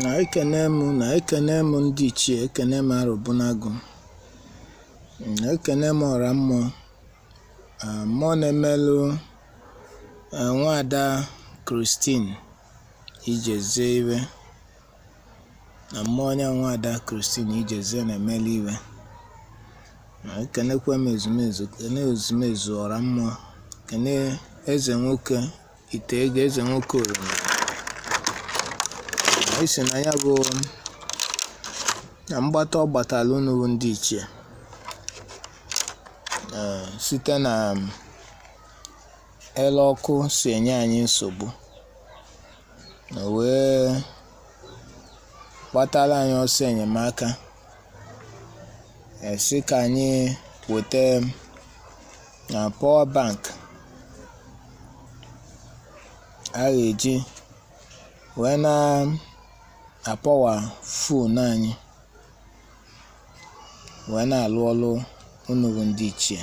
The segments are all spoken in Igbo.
Na ekene m na ekene m ndị ichie, ekene m Arọbụnagụ, na ekene m ọra mmụọ, mmụọ na-emelụ nwaada Christine Ijezie iwe, na mmụọ onye nwaada Christine Ijezie na-emelụ iwe. Na ekenekwe m ezumezu, kene ezumezu ọra mmụọ, kene eze nwoke ite ego, eze nwoke oroma. Anyị sị na ya bụ na mgbata ọ gbatala unu bụ ndị ichie site na ele ọkụ si enye anyị nsogbu, na wee gbatala anyị ọsọ enyemaka, sị ka anyị weta na power bank a ga-eji wee na-apower phone anyị wee na-alụ ọlụ unu bụ ndị ichie.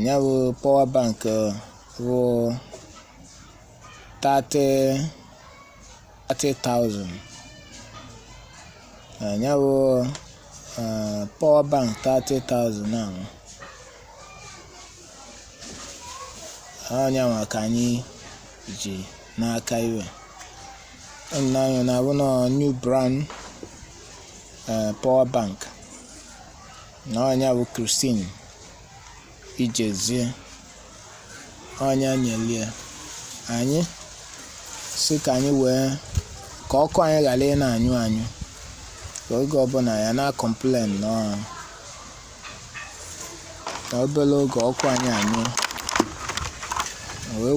Ya bụ power bank bụ 30,000. Ya bụ power bank 30,000 ahụ ọnya ka anyị ji n'aka iwe anya na abụ na new brand power bank na ọnya bụ Christine Ijezie ọnya nyelie anyị, sị ka anyị wee ka ọkụ anyị ghara ị na-anyụ anyụ, ka oge ọbụla ya na-complain na obere oge ọkụ anyị anyụ, wee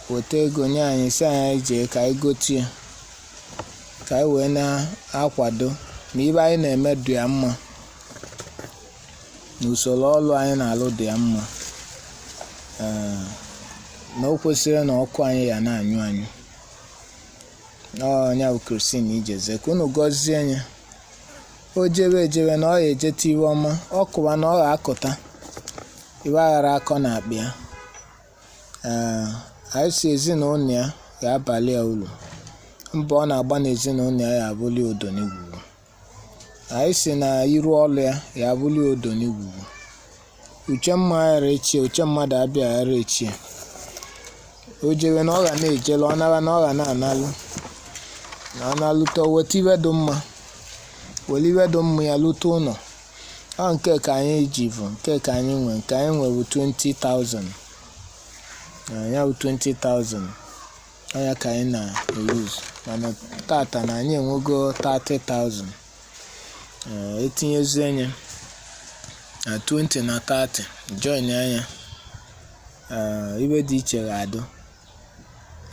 weta ego nye anyị, sị anyị jee ka anyị gotie, ka anyị wee na-akwado na ibe anyị na-eme dị ya mma, na usoro ọrụ anyị na-alụ dị ya mma, na o kwesịrị na ọkụ anyị ya na-anyụ anyụ. Ọnya bụ Christine Ijezie, ka unu gọzie ya, o jebe ejebe na ọ ya ejete iwe ọma, ọ kụwa na ọ ga-akụta iwe aghara akọ na akpa ya. Anyị si ezinụlọ ya ga-abalị ya uru, mbọ ọ na-agba n'ezinụlọ ya ya abụli odo n'igwugwu. Anyị si na iru ọlụ ya ya abụli odo n'igwugwu. Uche mma aghara echie, uche mmadụ abịa aghara echie. O jebe na ọ ga na-ejelu, ọ nara na ọ ga na-analụ, na ọ na-alụta o weta iwe dị mma, were iwe dị mma ya lute ụlọ. Ọ nke ka anyị ji bụ nke ka anyị nwe, nke anyị nwe bụ 20,000. Ya bụ 20,000 ọnya ka anyị na-eyuzu, mana tata na anyị enwego 30,000. Etinyezie ya na 20 na 30 join anya, ibe dị iche ga-adụ.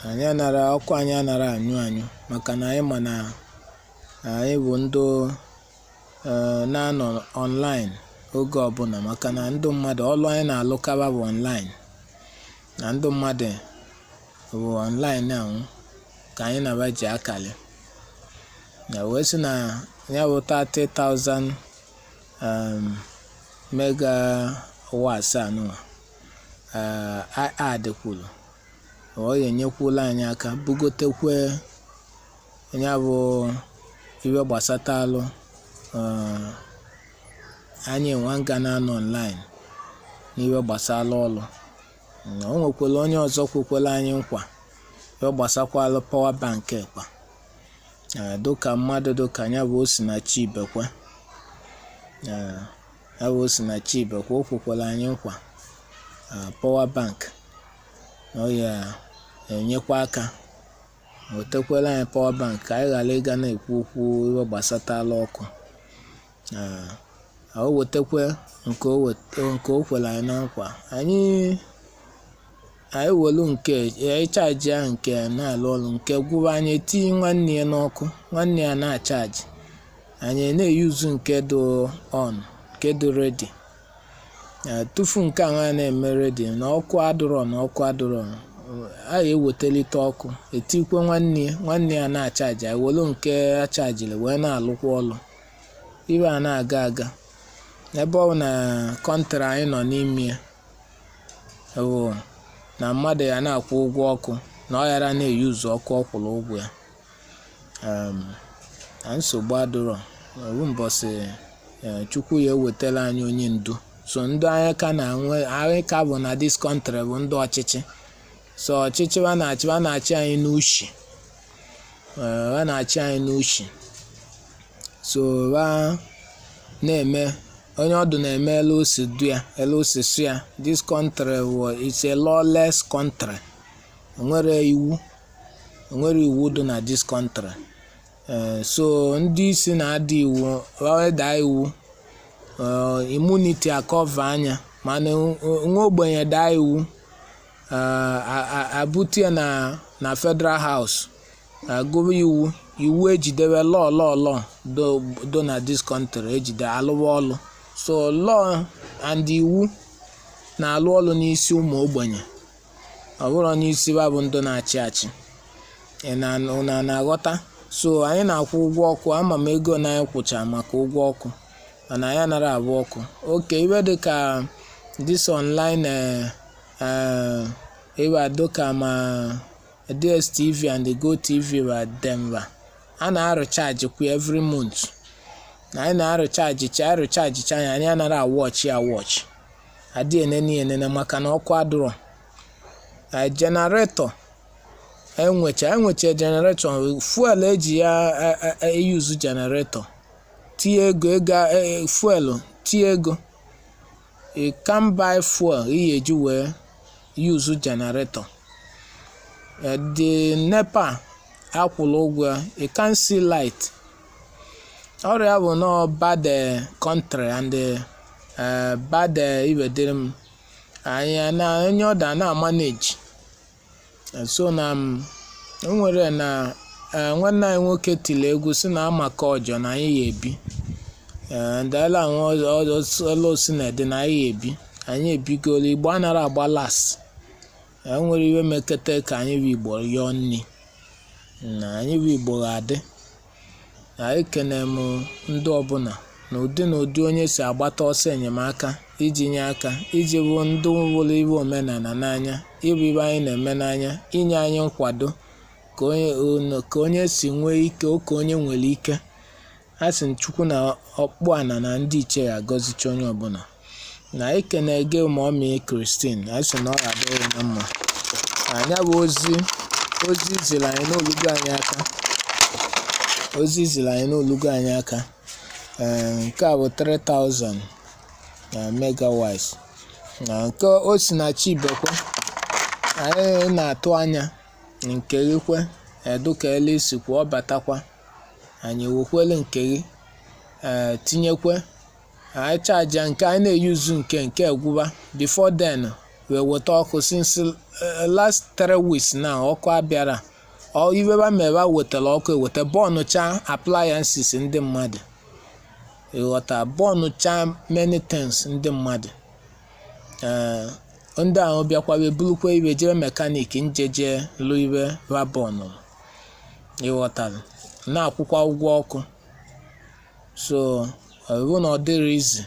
Anyị anara ọkụ anyị anara anyụ anyụ, maka na anyị ma na anyị bụ ndị na-anọ online oge ọbụla, maka na ndị mmadụ ọlụ anyị na-alụkaba bụ online, na ndị mmadụ bụ online ahụ ka anyị na-aba ji akali na wee sị na ya bụ 30,000 megawatts anụnwa ad kwuru ọ ga-enyekwula anyị aka bugotekwe ya bụ iwe gbasatalụ anyị enwe nga na-anọ online n'iwe gbasara ọlụ. O nwekwara onye ọzọ kwekwara anyị nkwa iwe gbasakwalụ power bank ekwa, dịka mmadụ dịka ya bụ Osinachi Ibekwe, ya bụ Osinachi Ibekwe o kwekwara anyị nkwa power bank na ọ ya enyekwa aka wetekwara anyị power bank ka anyị ghara ịga na-ekwu okwu iwe gbasatala ọkụ. O wetekwe nke o kwere anyị na nkwa, anyị welu nke anyị chaji ya nke na-alụ ọrụ, nke gwụwa anyị etinye nwanne ya n'ọkụ, nwanne ya na-achaji, anyị na-eyuzu nke dị on, nke dị ready. Tufu nke a na-eme ready na ọkụ adịrọ, na ọkụ adịrọ, a ga-ewetelite ọkụ etikwe nwanne ya na-achaji, anyị welu nke achajiri wee na-alụkwa ọlụ. Iwe a na-aga aga ebe ọ bụ na kọntrị anyị nọ n'ime ya bụ na mmadụ ya na-akwụ ụgwọ ọkụ na ọ ghara na-eyuzu ọkụ ọ kwụrụ ụgwọ ya. Na nsogbu adịrọ oru mbọsị. Chukwu ya ewetara anyị onye ndu. So ndị anyị ka na-enwe, anyị ka bụ na this country bụ ndị ọchịchị. So ọchịchị wa na-achị, wa na-achị anyị n'ushi. Wa na-achị anyị n'ushi. So wa na-eme onye ọdụ na-eme elu osi du ya, elu osi su ya. This country bụ, it's a lawless country. Enwere iwu, enwere iwu dị na this country. So ndị isi na-ada iwu, daa iwu, immunity a-cover anya, mana nwa ogbenye daa iwu, abute ya na federal house, agụba iwu, iwu ejidebe. Law do na this country ejide alụwa ọlụ. So law and iwu na-alụ ọlụ n'isi ụmụ ogbenye, ọ bụrụ n'isi ba bụ ndị na-achị achị. Ị na na-aghọta? So anyị na-akwụ ụgwọ ọkụ. Ama m ego na anyị kwụcha maka ụgwọ ọkụ, mana anyị anaghị abụ ọkụ oke iwe dịka this online iwe dịka ma DSTV and the GoTV wa Denver a na-arụchaji kwa every month. Na anyị na-arụchaji cha, arụchaji cha anyị anaghị awọchị awọchị, adị enene enene maka na ọkụ adịrọ. Generator enwecha generator, fuel eji ya eyuzu generator, tinye ego, ego fuel, tinye ego. You can buy fuel iyi eji wee use generator. The NEPA akwụrụ ụgwọ ya, you can see light. Ọrịa bụ nọọ bad country and bad ibe dịrị m anyị na onye ọda na manage. So na m nwere na nwanne anyị nwoke tiri egwu si na amaka ọjọ na anyị ya ebi ndala osi na ede na anyị ya ebi. Anyị ebigolo. Igbo anara agba last. Enwere iwe mekete ka anyị bụ Igbo yọọ nni na anyị bụ Igbo ga-adị. Na ekene m ndị ọbụla na ụdị na ụdị onye si agbata ọsọ enyemaka iji nye aka, iji bụ ndị wụrụ iwe omenala n'anya, ịbụ ibe anyị na-eme n'anya, inye anyị nkwado ka onye si nwee ike, oke onye nwere ike. A sị m Chukwu na ọkpụ ana na ndị ichie ya agọzicha onye ọbụla. Na ekene gị ma ọmị Christine, anyị sị na ọ ga-adịrị na mma. Anya bụ ozi, ozi ziri anyị n'olugo anyị aka, ozi ziri anyị n'olugo anyị aka. Ee, nke a bụ 3000 na megawatts na nke o si na Chibekwe. Anyị na-atụ anya nke gị kwe eduka elu isikwa ọ batakwa, anyị ewekwelu nke gị, ee, tinyekwe anyị chaja nke anyị na-eyuzu nke gwụba before then wee weta ọkụ. Since last 3 weeks now, ọkụ abịara. Ọ iweba meba wetara ọkụ, eweta bọnụcha appliances ndị mmadụ, ịghọta, bọnụcha many things ndị mmadụ. Ee, ndị ahụ bịakwa wee bulukwa iwe jebe mechanic njeje lụ iwe ba bọnụ, ịghọtara, na-akwụkwa ụgwọ ọkụ. So ọ bụrụ na ọ dịrị izi,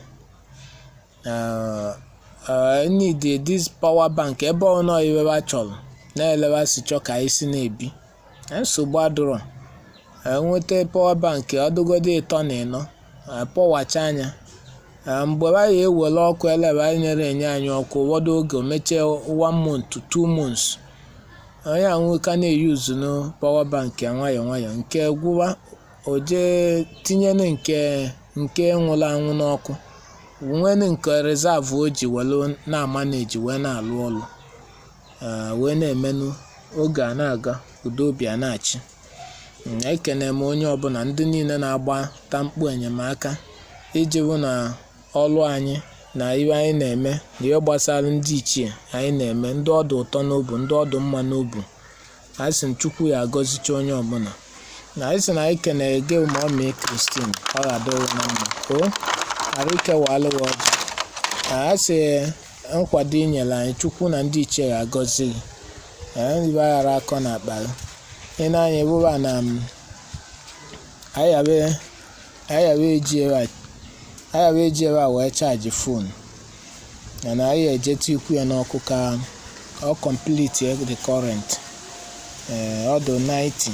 I need this power bank ebe ọ nọ iweba chọrọ na-eleba si chọ ka anyị si na-ebi. Nsogbu adịrọ. Enweta power bank ọdụgodo ịtọ na ịnọ pọwacha anya mgbe anyị ewere ọkụ eleba nyere enye anyị ọkụ. Ụfọdụ oge o mechie 1 month, 2 months, onye ahụ ka na-eyuzu no power bank ya nwayọọ nwayọọ. Nke gwụwa, o jee tinyenu nke nwụrụ anwụ n'ọkụ, nwenu nke reserve o ji welu na-amaneji wee na-alụ ọlụ, wee na-emenụ oge a na-aga, udo obi a na-achị. Ekene m onye ọbụla, ndị niile na-agba ta mkpu enyemaka iji hụ na ọlụ anyị na ihe anyị na-eme na ihe gbasara ndị ichie anyị na-eme, ndị ọdụ ụtọ n'obu, ndị ọdụ mma n'obu. Anyị sị Chukwu ya agọzicha onye ọbụla. Na anyị sị na anyị kenere gị ma ọ mee Christine, ọ ga-adịrị na mma. O ghara ikewalụ gị ọjị. A sị nkwado i nyere anyị, Chukwu na ndị ichie ga-agọzi gị. Ee, ibe aghara akọ na akpa gị. Ị na-anya ebụba na anyị ghara eji ebe a wee charge phone, mana anyị eje tikwu ya n'ọkụ ka ọ complete the current. Ee, ọ dị 90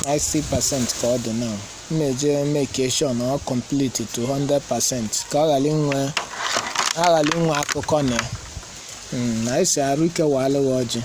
90% ka ọ dị now. M eje make sure na ọ complete to 100% ka ọ ghara inwe akụkọ na ya. Na anyị si arụ ike waalụ gị ọjị.